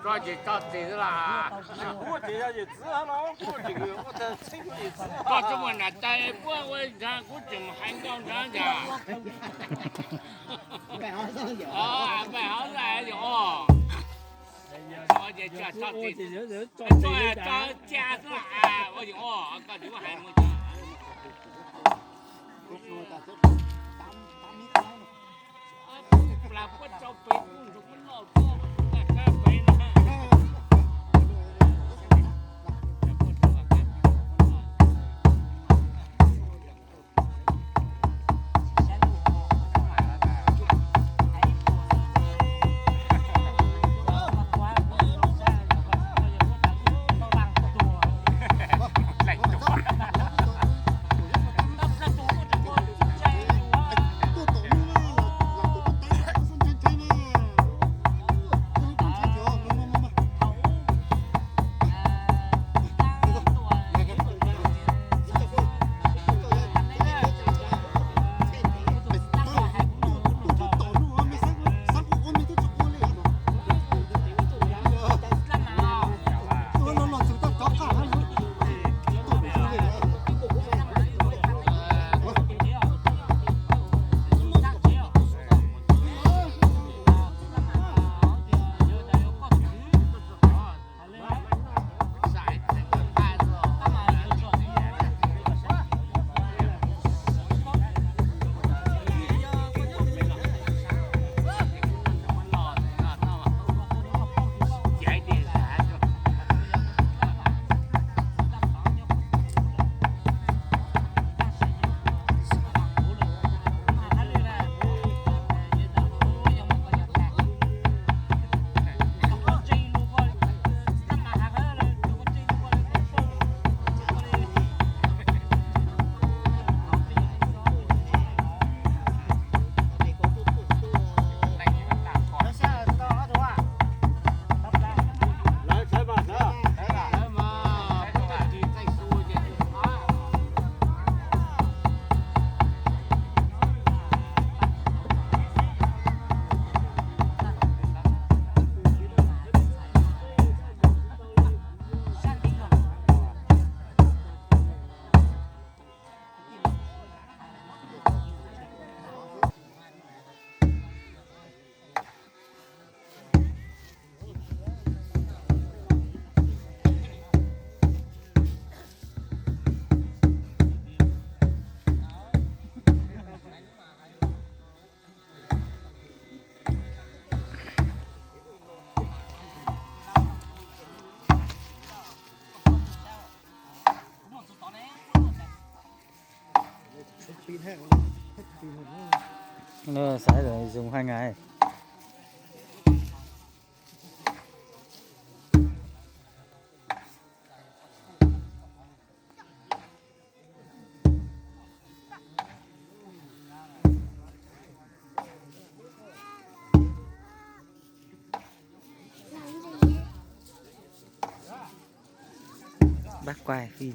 Koj ces tso txim xwb las. Koj tsis muaj nas tais puab ua nrad kuv tseem hais nkauj nrad cas. Npaj hov zaj yog os. Tso txim, tso ca xwb las, ua yog os, koj tsis muaj hais mus. Plas puab tso pem kuj ntsuag puab loj tuaj, pem no. Xaiv rồi dùng hai ngày. Bác quay phim.